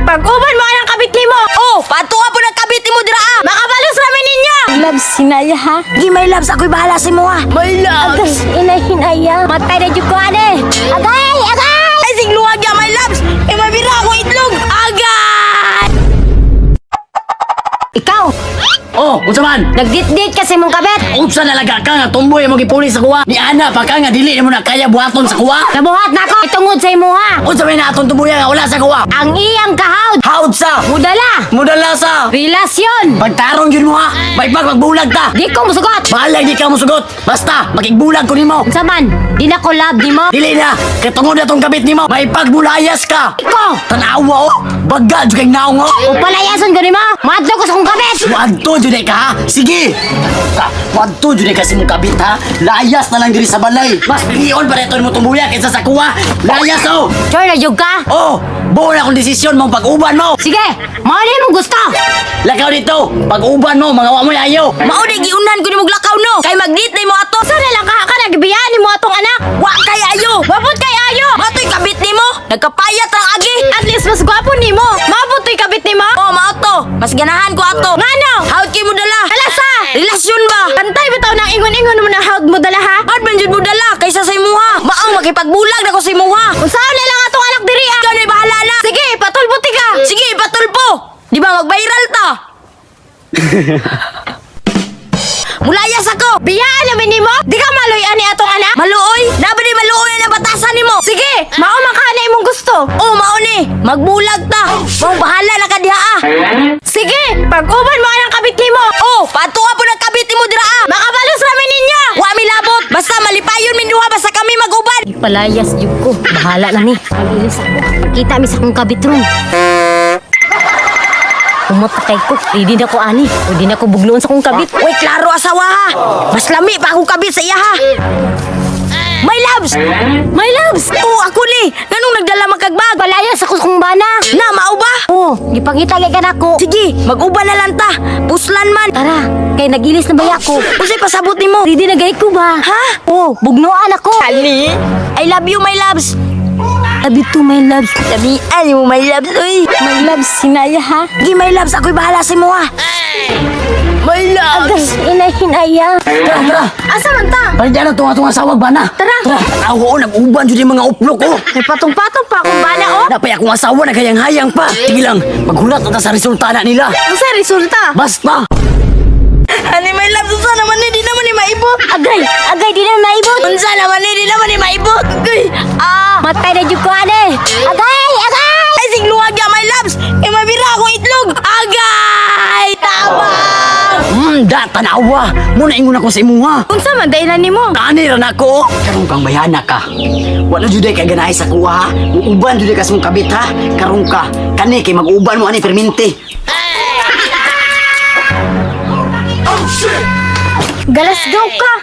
Pag-uban mo anang kabit nimo. Oh, patua po ng kabit mo dira ah. Makabalos rami ninyo. Loves, hinaya ha? Gi my loves, ako'y bahala sa imo ha. My Agay, inay, hinaya. Matay na jud ko ane. Agay, agay! Ay sing luwag ya my loves. Eh mabira ako itlog. Agay! Ikaw, Oh, unsa man? nagdit-dit kasi mong kabit. Unsa nalaga ka nga tumboy mo gipuli sa kuwa? Ni ana pa ka nga dili nimo na kaya buhaton sa kuwa? Nabuhat na ako itungod sa imuha. Unsa may naatong tumboya nga wala sa kuwa? Ang iyang kahawd, Hawd sa! mudala, Mudala sa! relasyon. Pagtarong yun mo ha! May pag magbulag ta! Di ko musugot. Bahalag di ka musugot! Basta, makigbulag ko nimo! Unsa man, di na ko love nimo. Dili na! Kay tungod na tong kabit nimo, may pagbulayas ka! Iko, Tanawa oh! Baga jud kay naong oh! upalayason ko nimo. Madlo ko sa kong kabit. Wadto jud ka ha! Sige! Ka, wadto jud ka sa imong kabit ha! Layas na lang diri sa balay! Mas pilion pa rito mo tumbuya kaysa sa kuwa! Layas oh! Sure na jud ka? Oh! Buo na akong desisyon mong pag-uban mo! Sige, mao na imong gusto. Lakaw dito! Pag-uban mo, mga wa mo'y ayo! Mao di giunan ko nimo lakaw no. Kay magdit na imo ato. Sa na lang ka ka nagbiyaan nimo atong anak. Wa kay ayo. Wapot kay ayo. Matoy kabit nimo. Nagkapayat ra agi. At least mas gwapo nimo. Maabot to'y kabit nimo. Oh, mao to. Mas ganahan ko ato. Ngano? Hawd kay mo dala. Alasa. Relasyon ba? Pantay bitaw nang ingon-ingon mo na hawd mo dala ha. Hawd man jud mo dala kaysa sa imuha. Maong makipagbulag na ko sa imuha. Unsaon na lang atong anak diri ah. Ikaw na'y bahala na. Sige, patulbo ka. Sige, ipatulpo. Di ba mag-viral ta? Mulayas ako. Biyaan namin nimo. Di ka maloy ani atong anak. Maluoy. Naba di maluoy na batasan nimo. Sige, mao man ka na imong gusto. Oh, mao ni. Magbulag ta. Maong bahala na ka diha ah. Sige, pag-uban mo anang kabit nimo. Oh, patua po ng kabit nimo dira ah. Makabalos rami ninyo. Wa mi labot. Basta malipayon min duha basta kami maguban. Palayas jud ko. Bahala na ni. Pag-ilis ako. Kita mi sa kong kabit ron. Kumot kay ko. Hindi na ko ani. Hindi na ko bugnoon sa kong kabit. Uy, klaro asawa ha. Mas lami pa akong kabit sa iya ha. My loves! My loves! Oh, ako ni. Nganong nagdala man kag bag? Palayas ako sa kong bana. Na, mao ba? Oh, gipangita kay kanako. Sige, mag-uban na lang ta. Puslan man. Tara, kay nagilis na baya ko. Unsay pasabot nimo? Hindi na gay ko ba? Ha? Oh, bugnoan ako. Ali? I love you, my loves. Abi to my loves. Lamian mo, my loves, uy. My loves, sinaya ha. Gi, my loves, ako'y bahala sa imo, ha. My Agay, inay, hinaya. Tara, tara! Asa man ta? Paligyan na tunga tunga sawag ba na? Tara. Tara! Tanawa oh, nag-uban jud yung mga uplok oh! May patong-patong pa akong bana oh. Napay akong asawa nagayang-hayang pa! Sige lang, maghulat na ta sa resulta na nila! Unsa resulta? Basta! Ani, my loves, unsa naman ni, di naman ni maibot. Agay, agay, di na maibot. Unsa naman ni, di naman ni maibot. Agay, ah. Matay na jud ko ane. Agay, agay! Ay, sing luwag ya, my loves. Eh, mabira akong itlog. Agay! Tabang! Da, tanawa! Muna ingon ako sa imuha! Unsa man daylan nimo? Tani ra nako! oh. Karon kang bayana ka. Wala juday kay ganahay sa kuha ha. Muuban juday ka sa mong kabit ha. Karon ka. Kani kay mag-uban mo ani permente. Galasgaw ka.